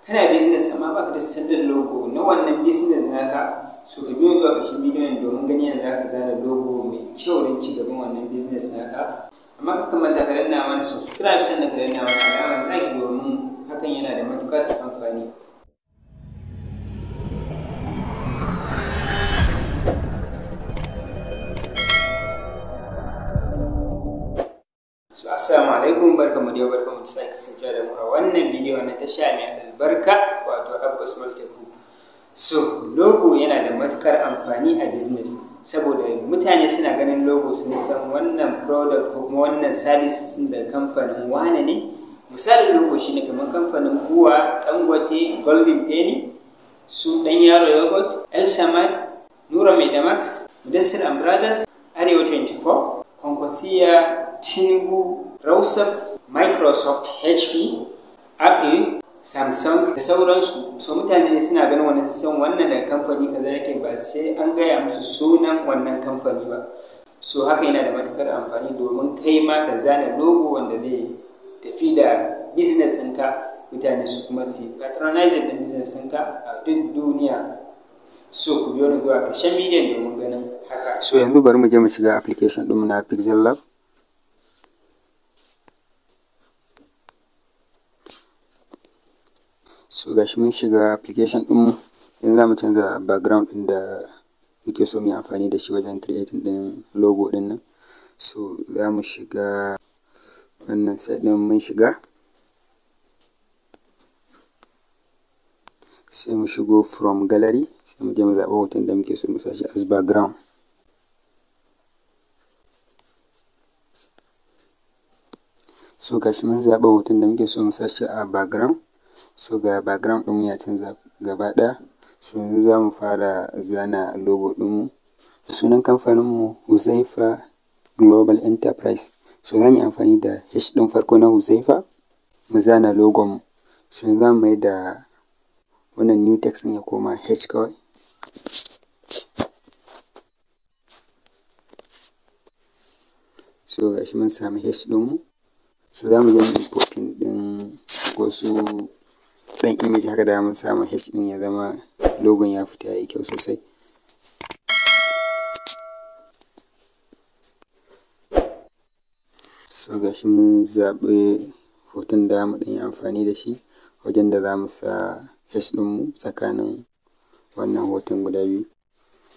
Kana business amma baka da standard logo na wannan business naka, so ka biyo zuwa ƙarshen bidiyon domin ganin yadda zaka zana logo mai kyau don ci gaban wannan business naka. Amma kar ka manta ka danna mana subscribe, sannan ka danna mana alamar like domin hakan yana da matuƙar amfani. So assalamu alaikum, barkamu da yau, barkamu da sake kasancewa da mu a wannan bidiyo na tasha mai albarka, wato Abba Small Tech Hub. So logo yana da matukar amfani a business, saboda mutane suna ganin logo sun san wannan product ko kuma wannan service da kamfanin wane ne. Misalin logo shine kamar kamfanin Bua, Dangote, Golden Penny, su Dan Yaro Yogurt, El Samad, Nura Maidamax, Mudassir and Brothers, Arewa 24, Kwankwasiya, Tinubu, Rousseff, Microsoft, HP, Apple, Samsung da sauransu. So mutane suna ganin wannan su san wannan daga kamfani kaza yake, ba sai an gaya musu sunan wannan kamfani ba. So haka yana da matukar amfani domin kai ma ka zana logo wanda zai tafi da business ɗinka, mutane su kuma su patronizing ɗin business ɗinka a duk duniya. So ku biyo ni zuwa ƙarshen bidiyon domin ganin haka. So yanzu bari mu je mu shiga application ɗinmu na Pixel Lab. So gashi mun shiga application ɗinmu, yanzu za mu canza background ɗin da muke so mu yi amfani da shi wajen creating ɗin logo ɗin nan. So za mu shiga wannan site ɗin, mun shiga, sai mu shigo from gallery, sai mu je mu zaɓi hoton da muke so mu sa shi as background. So gashi mun zaɓi hoton da muke so mu sa shi a background. So ga background ɗinmu ya canza gaba ɗaya. So yanzu za mu fara zana logo ɗinmu. Sunan kamfaninmu Huzaifa Global Enterprise. So za mu yi amfani da H ɗin farko na Huzaifa mu zana logon mu. So yanzu za mu mai da wannan new text ɗin ya koma H kawai. So gashi mun samu H ɗinmu. So za mu je mu importing ɗin wasu ɗan image haka da mun samu H ɗin ya zama logon ya fita yayi kyau sosai. So gashi mun zaɓi hoton da mu ɗan yi amfani da shi wajen da za mu sa H ɗinmu tsakanin wannan hoton guda biyu.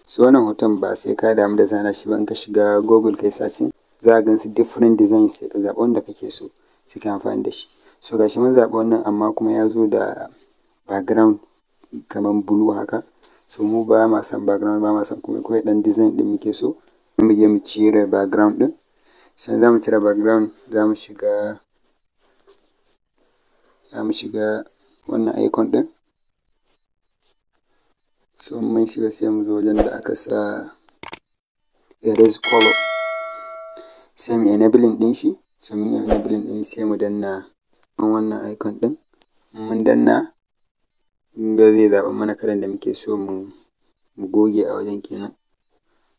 So wannan hoton ba sai ka damu da zana shi ba, in ka shiga Google kai searching za ka gansu different designs, sai ka zaɓi wanda kake so sai ka yi amfani da shi. So gashi mun zaɓi wannan, amma kuma ya zo da background kamar blue haka. So mu ba ma son background, ba ma son komai, kawai ɗan design ɗin muke so. Mu je mu cire background ɗin. So za mu cire background, za mu shiga wannan icon ɗin. So mun shiga, sai mu zo wajen da aka sa erase color, sai mu enabling ɗin shi. So mun yi enabling ɗin shi, sai mu danna wannan icon ɗin. Mun danna, kun ga zai zaɓa mana kalan da muke so mu goge a wajen kenan.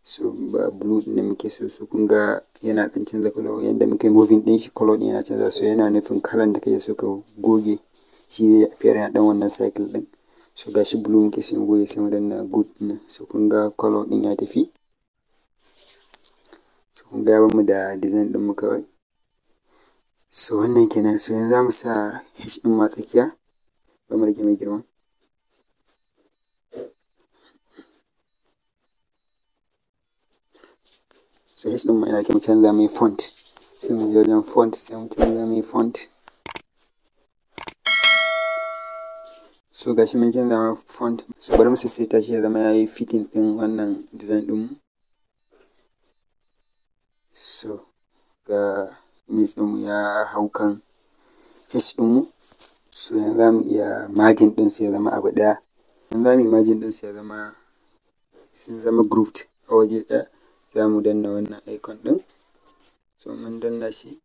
So ba blue ɗin da muke so. So kun ga yana ɗan canza color, yanda muke moving ɗin shi color ɗin yana canza. So yana nufin kalan da kake so ka goge shi zai appear yana ɗan wannan cycle ɗin. So gashi blue muke so mu goge, sai mu danna good ɗin nan. So kun ga color ɗin ya tafi. So kun ga ya bamu da design ɗinmu kawai. So wannan kenan. So yanzu za mu sa H ɗin ma tsakiya, bari mu rage mai girma. So H ɗin ma yana da kyau mu canza mai font, sai mu je wajen font, sai mu canza mai font. So gashi mun canza mai font. So bari mu sassaita shi ya zama yayi fitting ɗin wannan design ɗinmu. So ga image ɗinmu ya hau kan H ɗinmu. So yanzu za mu iya merging ɗinsu ya zama abu ɗaya. Yanzu za mu yi merging ɗinsu ya zama sun zama grouped a waje ɗaya. Za mu danna wannan icon ɗin. So mun danna shi,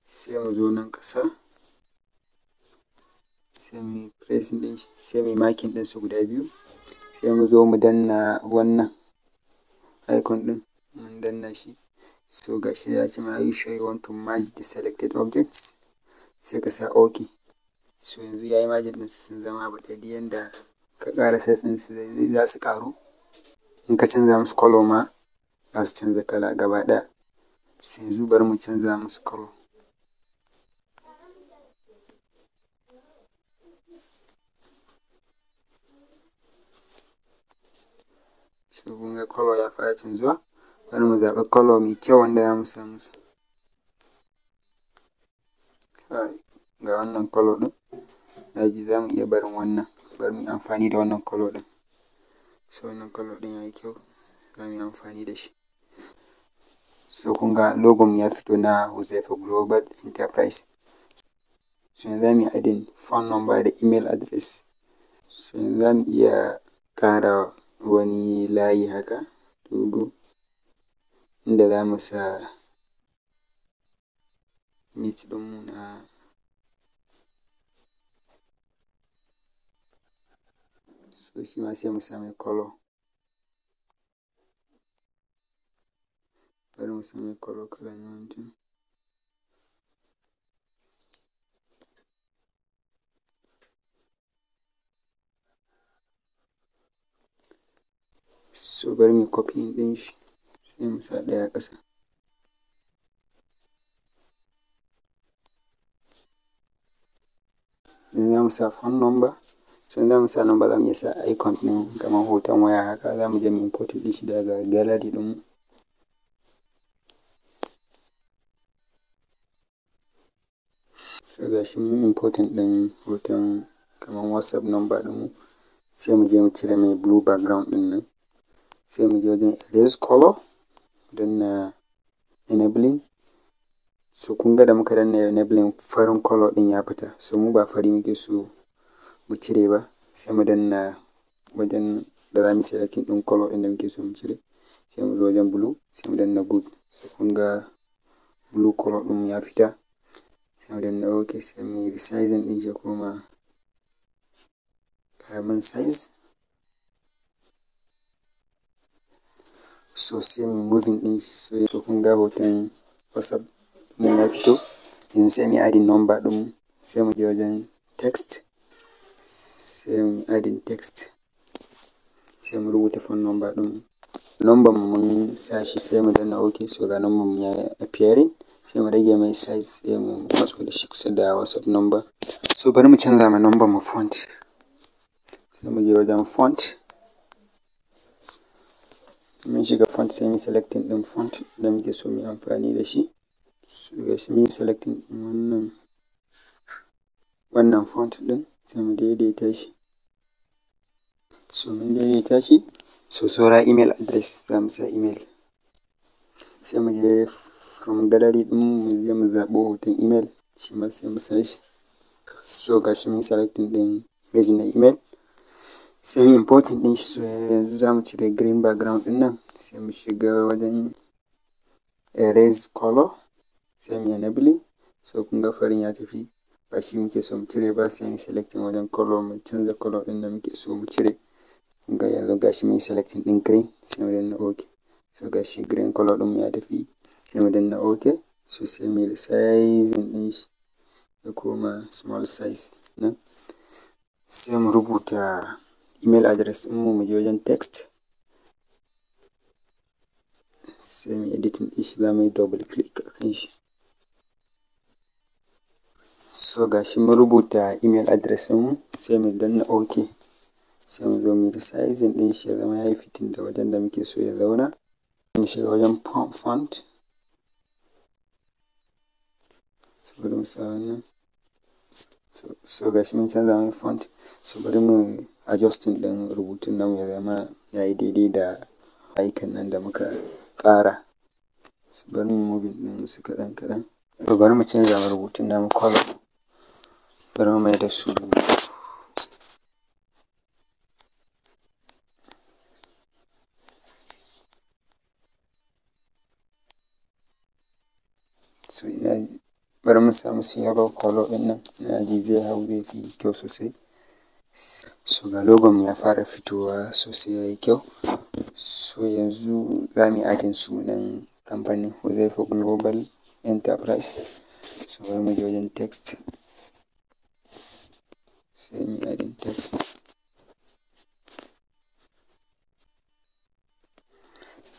sai mu zo nan ƙasa, sai mu yi pressing ɗin shi, sai mu yi marking ɗinsu guda biyu. Sai mu zo mu danna wannan icon ɗin, mun danna shi. So gashi ya ce mana, "Are you sure you want to merge the selected objects?" Sai ka sa okay. So yanzu ya yi merging ɗinsu sun zama abu ɗaya, duk yanda ka ƙara size ɗinsu za su ƙaru. In ka canza musu colour ma za su canza kala gaba ɗaya. So yanzu bari mu canza musu colour. So kun ga colour ya fara canzuwa. Bari mu zaɓi colour mai kyau wanda za mu sa musu. Kai, ga wannan colour ɗin. Na ji za mu iya barin wannan. Bari mu yi amfani da wannan colour ɗin. So wannan colour ɗin ya yi kyau, za mu yi amfani da shi. So kun ga logon mu ya fito na Huzaifa Global Enterprise. So yanzu za mu yi adding phone number da email address. So yanzu za mu iya ƙara wani layi haka dogo inda za mu sa image ɗinmu na. So shi ma sai mu sa mai colour. Bari mu sa mai colour kalan wancan. So bari mu yi copying ɗin shi sai mu sa ɗaya a ƙasa. Yanzu za mu sa phone number. So in za mu sa number, za mu iya sa icon ɗin kamar hoton waya haka, za mu je mu importing ɗin shi daga gallery ɗinmu. So ga shi mun yi importing ɗin hoton kamar WhatsApp number ɗinmu. Sai mu je mu cire mai blue background ɗin nan. Sai mu je wajen erase color, danna enabling. So kun ga da muka danna enabling, farin color ɗin ya fita. So mu ba fari muke so mu cire ba. Sai mu danna wajen da za mu selecting ɗin color ɗin da muke so mu cire. Sai mu zo wajen blue, sai mu danna good. So kun ga blue color ɗin ya fita. Sai mu danna OK, sai mu yi resizing ɗin shi ya koma ƙaramin size. So sai mu moving ɗin shi. So kun ga hoton WhatsApp ɗin ya fito. Yanzu sai mu yi adding number ɗinmu. Sai mu je wajen text, sai mu yi adding text. Sai mu rubuta phone number ɗinmu. Number mu mun sa shi, sai mu danna OK. So ga number mu ya appearing. Sai mu rage mai size, sai mu matso da shi kusa da WhatsApp number. So bari mu canza ma number mu font. Sai mu je wajen font. Mun shiga font, sai mu selecting ɗin font da muke so mu yi amfani da shi. So ga shi mun yi selecting ɗin wannan font ɗin, sai mu daidaita shi. So mun daidaita shi. So saura email address, za mu sa email. Sai mu je from gallery ɗin mu je mu zaɓo hoton email, shi ma sai mu sa shi. So ga shi mun yi selecting ɗin image na email. Sai mu importing ɗin shi. So yanzu za mu cire green background ɗin nan. Sai mu shiga wajen erase color, sai mu enabling. So kun ga farin ya tafi, ba shi muke so mu cire ba. Sai mu selecting wajen color, mu canza color ɗin da muke so mu cire. Kun ga yanzu ga shi mun yi selecting ɗin green, sai mu danna OK. So ga shi green color ɗin mu ya tafi, sai mu danna OK. So sai mu resizing ɗin shi ya koma small size nan. Sai mu rubuta email address ɗinmu, mu je wajen text. Sai mu editing ɗin shi, za mu yi double click a kan shi. So ga shi mun rubuta email address ɗinmu, sai mu danna OK. Sai mu zo mu yi resizing ɗin shi ya zama ya yi fitting da wajen da muke so ya zauna. Mu shiga wajen font. So bari mu sa wannan. So ga shi mun canza mai font. So bari mu adjusting ɗin rubutun namu ya zama ya yi daidai da icon nan da muka ƙara. So bari mu moving ɗin su kaɗan kaɗan. To bari mu canza ma rubutun namu colour. Bari mu mai da su, so ina bari mu sa musu yellow colour ɗin nan, ina ji zai hau, zai fi kyau sosai. So ga logon mu ya fara fitowa sosai, ya yi kyau. So yanzu za mu yi adding sunan kamfanin, Huzaifa Global Enterprise. So bari mu je wajen text. Sai mu yi adding text.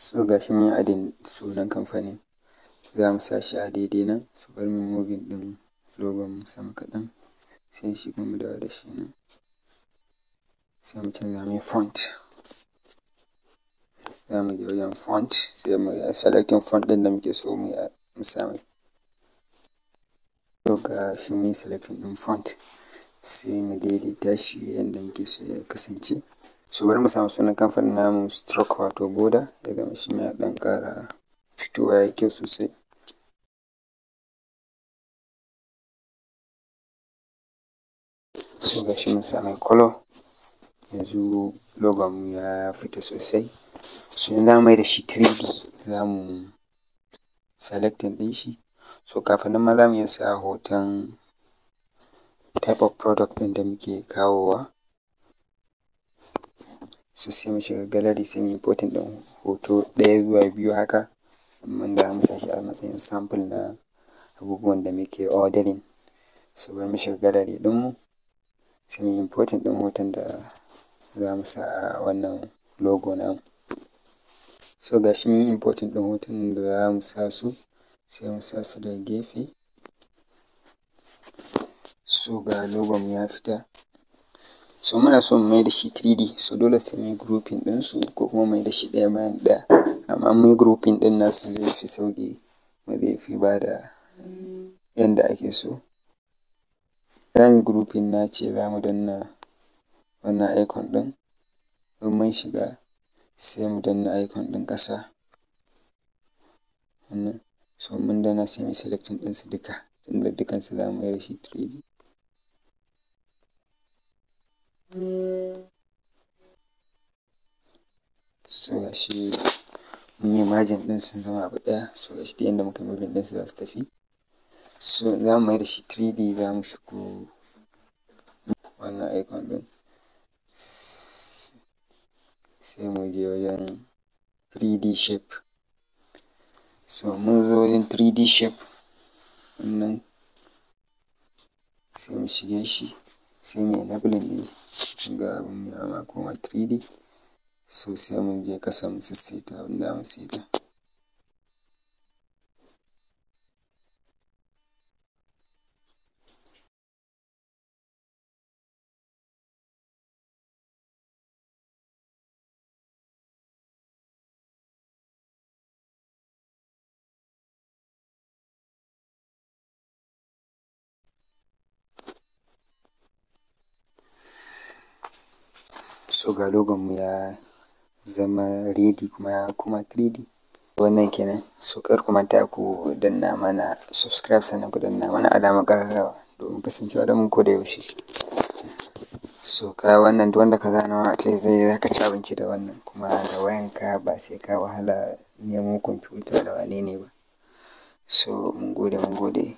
So ga shi mun yi adding sunan kamfanin. Za mu sa shi a daidai nan. So bari mu yi moving ɗin logon mu sama kaɗan. Sai shi kuma mu dawo da shi nan. Sai mu canza mai font. Za mu je wajen font sai mu yi selecting font ɗin da muke so mu sa mai. To ga shi mun yi selecting ɗin font. Sai mu daidaita shi yanda muke so ya kasance. So bari mu sa sunan kamfanin namu stroke, wato border, ya zama shi ma ya ɗan ƙara fitowa yayi kyau sosai. So ga shi mun sa mai colour. Yanzu logon mu ya fita sosai. So yanzu za mu mai da shi 3D. Za mu selecting ɗin shi. So kafin nan ma za mu iya sa hoton type of product ɗin da muke kawowa. So sai mu shiga gallery, sai mu yi importing ɗin hoto ɗaya zuwa biyu haka, wanda za mu sa shi a matsayin sample na abubuwan da muke ordering. So bari mu shiga gallery ɗinmu, sai mu yi importing ɗin hoton da za mu sa a wannan logo namu. So ga shi mun yi importing ɗin hotunan da za mu sa su, sai mu sa su daga gefe. So ga logon mu ya fita. So muna so mu mai da shi 3D, so dole sai mun yi grouping ɗinsu ko kuma mu mai da shi ɗaya bayan ɗaya. Amma in mun yi grouping ɗin nasu zai fi sauƙi kuma zai fi bada yanda ake so. Za mu yi grouping, na ce za mu danna wannan icon ɗin. In mun shiga, sai mu danna icon ɗin ƙasa. Wannan. So mun danna, sai mu yi selecting ɗinsu duka, tunda dukansu za mu mai da shi 3D. So ga shi mun yi merging ɗin, sun zama abu ɗaya. So ga shi duk yanda muka yi moving ɗinsu za su tafi. So za mu mai da shi 3D, za mu shigo wannan icon ɗin. Sai mu je wajen 3D shape. So mun zo wajen 3D shape wannan, sai mu shige shi, sai mu enabling ɗin shi. Kun ga abun ya ma koma 3D. So sai mun je ƙasa mu sassaita abin da zamu saita. So ga logon mu ya zama ready kuma ya koma 3D. Wannan kenan. So kar ku manta ku danna mana subscribe, sannan ku danna mana alamar ƙararrawa domin kasancewa da mu ko da yaushe. So ka wannan, duk wanda ka zana at least zai zaka ci abinci da wannan kuma da wayanka, ba sai ka wahala nemo kwamfuta da wane ne ba. So mun gode, mun gode.